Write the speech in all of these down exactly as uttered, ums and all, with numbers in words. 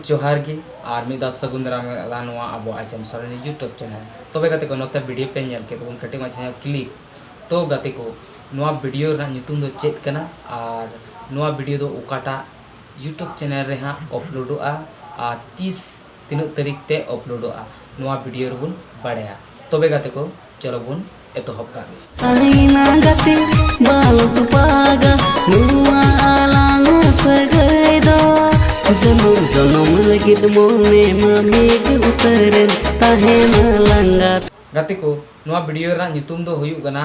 ᱡᱚᱦᱟᱨ ᱜᱮ ᱟᱨ ᱢᱤᱫ ᱫᱷᱟᱣ ᱥᱟᱹᱜᱩᱱ ᱫᱟᱨᱟᱢ ᱟᱞᱟᱝ ᱱᱚᱣᱟ ᱟᱵᱚ ᱟᱪᱟᱢ ᱥᱚᱨᱮᱱ YouTube ᱪᱮᱱᱮᱞ᱾ ᱛᱚᱵᱮ ᱜᱟᱛᱮ ᱠᱚ, ᱱᱚᱛᱮ ᱵᱷᱤᱰᱤᱭᱳ ᱯᱮ ᱧᱮᱞ ᱠᱮᱫ ᱛᱟᱵᱚᱱ ᱠᱟᱹᱴᱤᱡ ᱢᱟᱪᱷᱟ ᱧᱚᱜ ᱠᱞᱤᱯ᱾ ᱛᱚ ᱜᱟᱛᱮ ᱠᱚ, ᱱᱚᱣᱟ ᱵᱷᱤᱰᱤᱭᱳ ᱨᱮᱱᱟᱜ ᱧᱩᱛᱩᱢ ᱫᱚ ᱪᱮᱫ ᱠᱟᱱᱟ ᱟᱨ ᱱᱚᱣᱟ ᱵᱷᱤᱰᱤᱭᱳ ᱫᱚ ᱚᱠᱟᱴᱟᱜ YouTube ᱪᱮᱱᱮᱞ ᱨᱮ ᱦᱟᱸᱜ ᱟᱯᱞᱳᱰᱚᱜᱼᱟ ᱟᱨ ᱛᱤᱥ ᱛᱤᱱᱟᱹᱜ ᱛᱟᱹᱨᱤᱠᱷ ᱛᱮ ᱟᱯᱞᱳᱰᱚᱜᱼᱟ, ᱱᱚᱣᱟ ᱵᱷᱤᱰᱤᱭᱳ ᱨᱮᱵᱚᱱ ᱵᱟᱲᱟᱭᱟ᱾ ᱛᱚᱵᱮ ᱜᱟᱛᱮ ᱠᱚ, ᱪᱚᱞᱚ ᱵᱚᱱ ᱮᱛᱚᱦᱚᱵ ᱠᱟᱜ ᱜᱮ᱾ ᱛᱟᱦᱮᱸᱭᱮᱱᱟ ᱜᱟᱛᱮ, ᱵᱟᱞᱚ ᱛᱚᱯᱟᱜᱟ ᱱᱚᱣᱟ ᱟᱞᱟᱝ ᱥᱟᱹᱜᱟᱹᱭ ᱫᱚ᱾ ᱡᱚᱱᱚᱢ ᱡᱚᱱᱚᱢ ᱞᱟᱹᱜᱤᱫ ᱢᱚᱱᱮ ᱢᱟ ᱢᱤᱫ ᱩᱛᱟᱹᱨᱮᱱ, ᱛᱟᱦᱮᱸᱱᱟ ᱞᱟᱝ ᱜᱟᱛᱮ᱾ ᱜᱟᱛᱮ ᱠᱚ, ᱱᱚᱣᱟ ᱵᱷᱤᱰᱤᱭᱳ ᱨᱮᱱᱟᱜ ᱧᱩᱛᱩᱢ ᱫᱚ ᱦᱩᱭᱩᱜ ᱠᱟᱱᱟ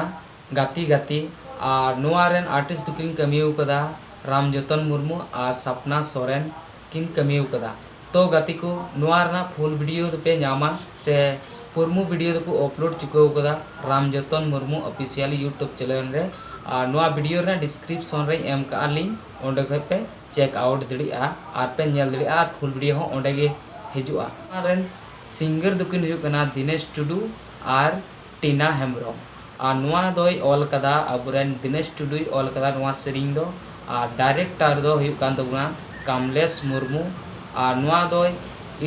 ᱜᱟᱛᱮ ᱜᱟᱛᱮ᱾ ᱟᱨ ᱱᱚᱣᱟ ᱨᱮᱱ ᱟᱨᱴᱤᱥᱴ ᱫᱚᱠᱤᱱ ᱠᱟᱹᱢᱤ ᱟᱠᱟᱫᱟ ᱨᱟᱢ ᱡᱚᱛᱚᱱ ᱢᱩᱨᱢᱩ ᱟᱨ ᱥᱟᱯᱱᱟ ᱥᱚᱨᱮᱱ ᱠᱤᱱ ᱠᱟᱹᱢᱤ ᱟᱠᱟᱫᱟ᱾ ᱛᱚ ᱜᱟᱛᱮ ᱠᱚ, ᱱᱚᱣᱟ ᱨᱮᱱᱟᱜ ᱯᱷᱩᱞ ᱵᱷᱤᱰᱤᱭᱳ ᱫᱚᱯᱮ ᱧᱟᱢᱟ ᱥᱮ ᱯᱩᱨᱢᱩ ᱵᱷᱤᱰᱤᱭᱳ ᱫᱚᱠᱚ ᱟᱯᱞᱳᱰ ᱪᱩᱠᱟᱹᱣ ᱟᱠᱟᱫᱟ ᱨᱟᱢ ᱡᱚᱛᱚᱱ ᱢᱩᱨᱢᱩ ᱚᱯᱷᱤᱥᱤᱭᱟᱞ YouTube ᱪᱮᱱᱮᱞ ᱨᱮ᱾ ᱟᱨ ᱱᱚᱣᱟ ᱵᱷᱤᱰᱤᱭᱳ ᱨᱮᱱᱟᱜ ᱰᱤᱥᱠᱨᱤᱯᱥᱚᱱ ᱨᱮᱧ ᱮᱢ ᱠᱟᱜᱼᱟ ᱞᱤᱝᱠ, ᱚᱸᱰᱮ ᱠᱷᱚᱡ ᱯᱮ ᱪᱮᱠ ᱟᱣᱩᱴ ᱫᱟᱲᱮᱭᱟᱜᱼᱟ ᱟᱨ ᱯᱮ ᱧᱮᱞ ᱫᱟᱲᱮᱭᱟᱜᱼᱟ ᱟᱨ ᱯᱷᱩᱞ ᱵᱷᱤᱰᱤᱭᱳ ᱦᱚᱸ ᱚᱸᱰᱮ ᱜᱮ ᱦᱤᱡᱩᱜᱼᱟ᱾ ᱱᱚᱣᱟ ᱨᱮᱱ ᱥᱤᱝᱜᱟᱨ ᱫᱚᱠᱤᱱ ᱦᱩᱭᱩᱜ ᱠᱟᱱᱟ ᱫᱤᱱᱮᱥ ᱴᱩᱰᱩ ᱟᱨ ᱴᱤᱱᱟ ᱦᱮᱢᱵᱨᱚᱢ᱾ ᱟᱨ ᱱᱚᱣᱟ ᱫᱚᱭ ᱚᱞ ᱠᱟᱫᱟ, ᱟᱵᱚᱨᱮᱱ ᱫᱤᱱᱮᱥ ᱴᱩᱰᱩᱭ ᱚᱞ ᱠᱟᱫᱟ ᱱᱚᱣᱟ ᱥᱮᱨᱮᱧ ᱫᱚ᱾ ᱟᱨ ᱰᱟᱭᱨᱮᱠᱴᱟᱨ ᱫᱚ ᱦᱩᱭᱩᱜ ᱠᱟᱱ ᱛᱟᱵᱚᱱᱟ ᱠᱟᱢᱞᱮᱥ ᱢᱩᱨᱢᱩ᱾ ᱟᱨ ᱱᱚᱣᱟ ᱫᱚᱭ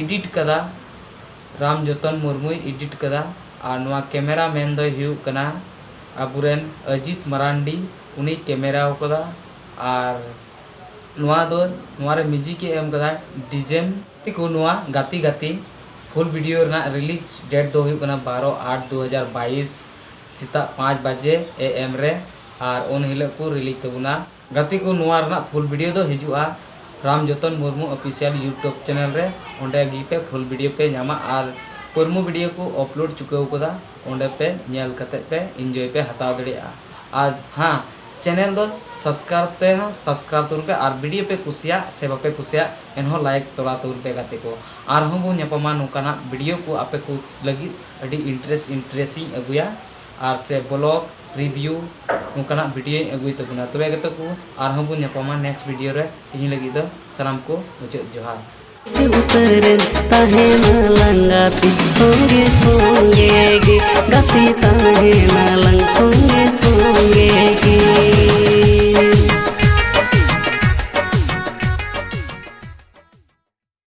ᱮᱰᱤᱴ ᱠᱟᱫᱟ ᱨᱟᱢ ᱡᱚᱛᱚᱱ ᱢᱩᱨᱢᱩᱭ ᱮᱰᱤᱴ ᱠᱟᱫᱟ᱾ ᱟᱨ ᱱᱚᱣᱟ ᱠᱮᱢᱮᱨᱟ ᱢᱮᱱ ᱫᱚᱭ ᱦᱩᱭᱩᱜ ᱠᱟᱱᱟ ᱟᱵᱚᱨᱮᱱ ᱚᱡᱤᱛ ᱢᱟᱨᱟᱱᱰᱤ, ᱩᱱᱤ ᱠᱮᱢᱮᱨᱟ ᱟᱠᱟᱫᱟ᱾ ᱟᱨ ᱱᱚᱣᱟ ᱫᱚ, ᱱᱚᱣᱟ ᱨᱮ ᱢᱤᱣᱡᱤᱠ ᱮ ᱮᱢ ᱠᱟᱫᱟ ᱰᱤᱡᱮᱢ᱾ ᱛᱮᱠᱚ ᱱᱚᱣᱟ ᱜᱟᱛᱮ ᱜᱟᱛᱮ ᱯᱷᱩᱞ ᱵᱷᱤᱰᱤᱭᱳ ᱨᱮᱱᱟᱜ ᱨᱤᱞᱤᱡᱽ ᱰᱮᱴ ᱫᱚ ᱦᱩᱭᱩᱜ ᱠᱟᱱᱟ ᱵᱟᱨᱚ ᱟᱴ ᱫᱩ ᱦᱟᱡᱟᱨ ᱵᱟᱭᱤᱥ, ᱥᱮᱛᱟᱜ ᱯᱟᱸᱪ ᱵᱟᱡᱮ ᱮ ᱮᱢ ᱨᱮ᱾ ᱟᱨ ᱩᱱ ᱦᱤᱞᱳᱜ ᱠᱚ ᱨᱤᱞᱤᱡᱽ ᱛᱟᱵᱚᱱᱟ᱾ ᱜᱟᱛᱮ ᱠᱚ, ᱱᱚᱣᱟ ᱨᱮᱱᱟᱜ ᱯᱷᱩᱞ ᱵᱷᱤᱰᱤᱭᱳ ᱫᱚ ᱦᱤᱡᱩᱜᱼᱟ ᱨᱟᱢ ᱡᱚᱛᱚᱱ ᱢᱩᱨᱢᱩ ᱚᱯᱷᱤᱥᱤᱭᱟᱞ YouTube ᱪᱮᱱᱮᱞ ᱨᱮ, ᱚᱸᱰᱮ ᱜᱮ ᱯᱮ ᱯᱷᱩᱞ ᱵᱷᱤᱰᱤᱭᱳ ᱯᱮ ᱧᱟᱢᱟ᱾ ᱟᱨ ᱯᱩᱨᱢᱩ ᱵᱷᱤᱰᱤᱭᱳ ᱠᱚ ᱟᱯᱞᱳᱰ ᱪᱩᱠᱟᱹᱣ ᱠᱟᱫᱟ, ᱚᱸᱰᱮ ᱯᱮ ᱧᱮᱞ ᱠᱟᱛᱮ ᱯᱮ ᱤᱱᱡᱚᱭ ᱯᱮ ᱦᱟᱛᱟᱣ ᱫᱟᱲᱮᱭᱟᱜᱼᱟ᱾ ᱟᱨ ᱦᱮᱸ, ᱪᱮᱱᱮᱞ ᱫᱚ ᱥᱟᱵᱥᱠᱨᱟᱭᱤᱵ ᱛᱮ ᱦᱚᱸ ᱥᱟᱵᱥᱠᱨᱟᱭᱤᱵ ᱛᱟᱵᱚᱱ ᱯᱮ, ᱟᱨ ᱵᱷᱤᱰᱤᱭᱳ ᱯᱮ ᱠᱩᱥᱤᱭᱟᱜ ᱥᱮ ᱵᱟᱯᱮ ᱠᱩᱥᱤᱭᱟᱜ, ᱮᱱᱦᱚᱸ ᱞᱟᱭᱤᱠ ᱛᱚᱨᱟ ᱛᱟᱵᱚᱱ ᱯᱮ ᱜᱟᱛᱮ ᱠᱚ᱾ ᱟᱨᱦᱚᱸ ᱵᱚᱱ ᱧᱟᱯᱟᱢᱟ ᱱᱚᱝᱠᱟᱱᱟᱜ ᱵᱷᱤᱰᱤᱭᱳ ᱠᱚ ᱟᱯᱮ ᱠᱚ ᱞᱟᱹᱜᱤᱫ ᱟᱹᱰᱤ ᱤᱱᱴᱟᱨᱮᱥᱴ ᱤᱱᱴᱟᱨᱮᱥᱴ ᱤᱧ ᱟᱹᱜᱩᱭᱟ, ᱟᱨ ᱥᱮ ᱵᱞᱚᱜ ᱨᱤᱵᱷᱤᱭᱩ ᱱᱚᱝᱠᱟᱱᱟᱜ ᱵᱷᱤᱰᱤᱭᱳᱧ ᱟᱹᱜᱩᱭ ᱛᱟᱵᱚᱱᱟ᱾ ᱛᱚᱵᱮ ᱜᱟᱛᱮ ᱠᱚ, ᱟᱨᱦᱚᱸ ᱵᱚᱱ ᱧᱟᱯᱟᱢᱟ ᱱᱮᱠᱥᱴ ᱵᱷᱤᱰᱤᱭᱳ ᱨᱮ᱾ ᱛᱤᱦᱤᱧ ᱞᱟᱹᱜᱤᱫ ᱫᱚ ᱥᱟᱱᱟᱢ ᱠᱚ ᱢᱩᱪᱟᱹᱫ ᱡᱚᱦᱟᱨ᱾ ᱩᱛᱟᱹᱨᱮᱱ ᱛᱟᱦᱮᱱᱟ ᱞᱟᱸᱜᱟ ᱛᱤ ᱥᱚᱸᱜᱮ ᱥᱚᱸᱜᱮ ᱜᱮ ᱜᱟᱛᱮ ᱛᱟᱦᱮᱱᱟ